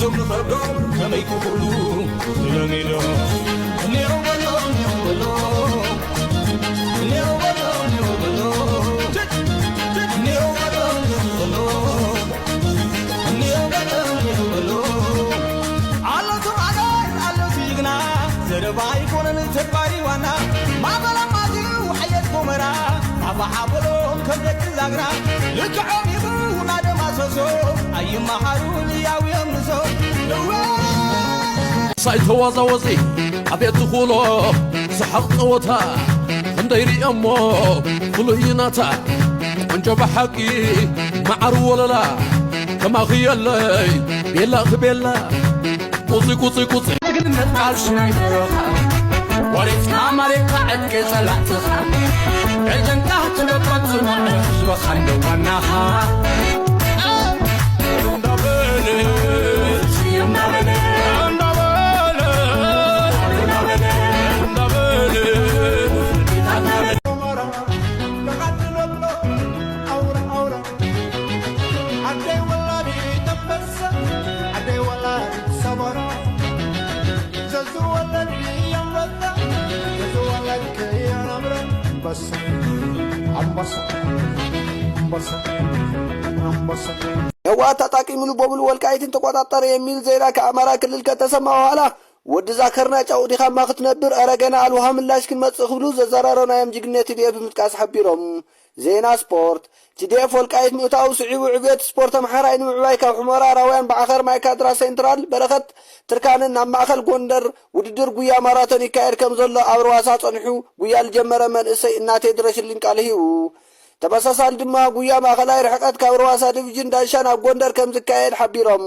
እቶም ንኸብዶም ከመይ ክኽእሉ ኢሎም ኢሎም። እኔው በሎ፣ እኔው በሎ፣ እኔው በሎ፣ እኔው በሎ፣ እኔው በሎ፣ እኔው በሎ፣ እኔው በሎ፣ እኔው በሎ። ኣሎ ተባጋይ፣ ኣሎ ጅግና፣ ዘረባ ኣይኮነን ተግባር ዋና። ማበላ ማዚው ሓየት ጎመራ፣ ኣባሓ በሎም ከም ደቂ ዛግራ። ልክዖም ይብሉ ናደማሰሶ፣ ኣይመሃሩ ልያው የምሶ። እወ! ሳይ ተዋዛወዚ ኣቤት ትኹሎ ሰሓቕ ጸወታ፣ ክንደይ ርእዮሞ ፍሉይ ናታ። ቆንጆ ብሓቂ መዓር ወለላ፣ ከማኺ የለይ ቤላ ክቤላ። ቁጺ ቁጺ ቁጺ። ጅግንነት ቃልሲ ናይ በረኻ፣ ወሪስካ መሬትካ ዕጥቂ ጸላእትኻ። ደጀንካ ትለቆ ጽኑዕ ህዝብኻ እንደ ዋናኻ። እንዳበለ፣ እንዳበለ፣ እንዳበለ፣ እንዳበለ። ኣውራ፣ ኣውራ። ዓደይ ወላዲት ኣንበሳ፣ ዓደይ ወላዲት ሰበራ። ዘዝወለድ ኣንበሳ፣ ዘዝወለድ ከየናብረ። ኣንበሳ፣ ኣንበሳ፣ ኣንበሳ፣ ኣንበሳ። ህወሓት ታጣቂ ሙሉ በሙሉ ወልቃይትን ተቆጣጠረ የሚል ዜና ከአማራ ክልል ከተሰማ በኋላ፣ ወዲ ዛከርና ጨው ዲኻማ ክትነብር፣ ኧረ ገና ኣልውሃ ምላሽ ክንመጽእ ክብሉ ዘዘራረናዮም ጅግነት ቲ ዲ ኤፍ ብምጥቃስ ሓቢሮም። ዜና ስፖርት። ቲ ዲ ኤፍ ወልቃይት ምእታው ስዒቡ ዕብየት ስፖርት ኣምሓራይ ንምዕባይ ካብ ሑመራ ራውያን ብዓኸር ማይካድራ ሴንትራል በረኸት ትርካንን ናብ ማእኸል ጎንደር ውድድር ጉያ ማራቶን ይካየድ ከም ዘሎ ኣብ ርዋሳ ጸኒሑ ጉያ ዝጀመረ መንእሰይ እናቴ ድረሽልኝ ቃል ሂቡ። ተመሳሳሊ ድማ ጉያ ማእኸላይ ርሕቀት ካብ ርዋሳ ዲቪዥን ዳንሻ ናብ ጎንደር ከም ዝካየድ ሓቢሮም።